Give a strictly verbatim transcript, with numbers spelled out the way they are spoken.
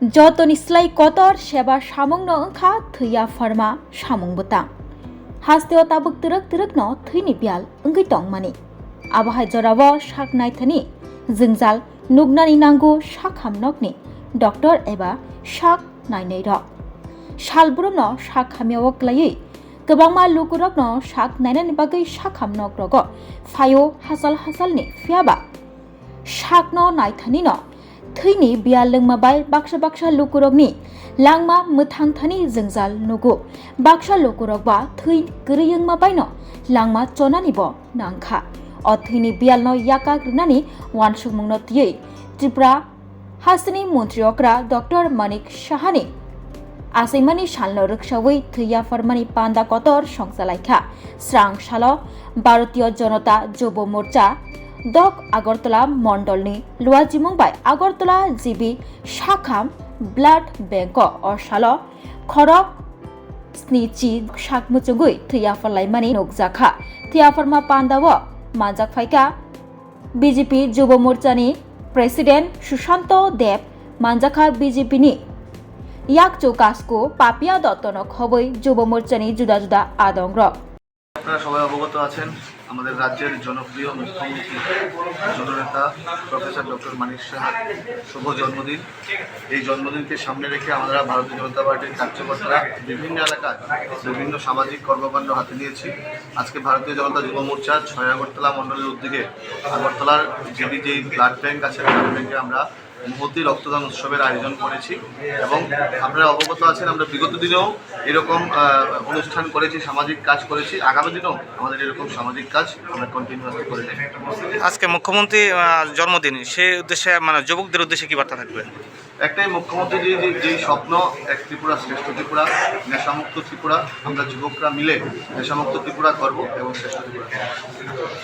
Jotoni slai kotor seba samungno wngkha thwi yapharma samung bwtang. Hasteo tabuk twrwk twrwkno thwini biyal wngwi tongmani. Abo hai jorao sak naithani jwngjal nuknani nango sakham nokni doctor eba sak nainairok. Salbrumno sak hamyao klaiwi kwbangma lukurokno sak nainani bagwi sakham nokrogo phaio hachal hachalni, phiyaba sakno naithanino thwini biyal lwngma bai baksa baksa lukurokni langma mwthang thani jwngjal nugo. Baksa lukurok ba thwi kwrwi wngma baino langma chonani bo nangkha. O thwini biyalno yakak rwnani uansukmungno twiwi Tripura hasteni montri okra Doctor Manik Sahani achaimani salno rwksawi thwi yapharmani panda kotor songchalaikha. Srang salo Bharatiya Janata Jubo Morcha dok Agartala mondolni luajimung bai Agartala G B sakham blood bank o o salo khorok sni chi sak muchungwi thwi yapharlaimani nukjakha. Thwi yapharma pandao manjak phaikha B J P Jubo Morchani President Sushanto Deb, manjakha B J P ni yakchu kasku Papia Dottono khobwi Jubo Morchani juda juda adongrok. আপনারা সবাই অবগত আছেন, আমাদের রাজ্যের জনপ্রিয় মুখ্যমন্ত্রী জননেতা professor doctor মানিক সাহার শুভ জন্মদিন। এই জন্মদিনকে সামনে রেখে আমরা ভারতীয় জনতা পার্টির কার্যকর্তারা বিভিন্ন এলাকায় বিভিন্ন সামাজিক কর্মকাণ্ড হাতে নিয়েছি। আজকে ভারতীয় জনতা যুব মোর্চা ছয় আগরতলা মণ্ডলের উদ্যোগে আগরতলার জিবি যেই ব্লাড ব্যাংক আছে, ব্লাড ব্যাংকে আমরা মহতী রক্তদান উৎসবের আয়োজন করেছি এবং আপনারা অবগত আছেন, আমরা বিগত দিনেও এরকম আহ, অনুষ্ঠান করেছি, সামাজিক কাজ করেছি। আগামী দিনেও আমাদের এরকম সামাজিক কাজ আমরা কন্টিনিউয়াসলি করে যাব। আজকে মুখ্যমন্ত্রী আহ, জন্মদিন, সেই উদ্দেশ্যে মানে যুবকদের উদ্দেশ্যে কি বার্তা থাকবে? একটাই, মুখ্যমন্ত্রী যে যে- যেই স্বপ্ন, এক ত্রিপুরা শ্রেষ্ঠ ত্রিপুরা, নেশামুক্ত ত্রিপুরা, আমরা যুবকরা মিলে নেশামুক্ত ত্রিপুরা করব এবং শ্রেষ্ঠ ত্রিপুরা করব।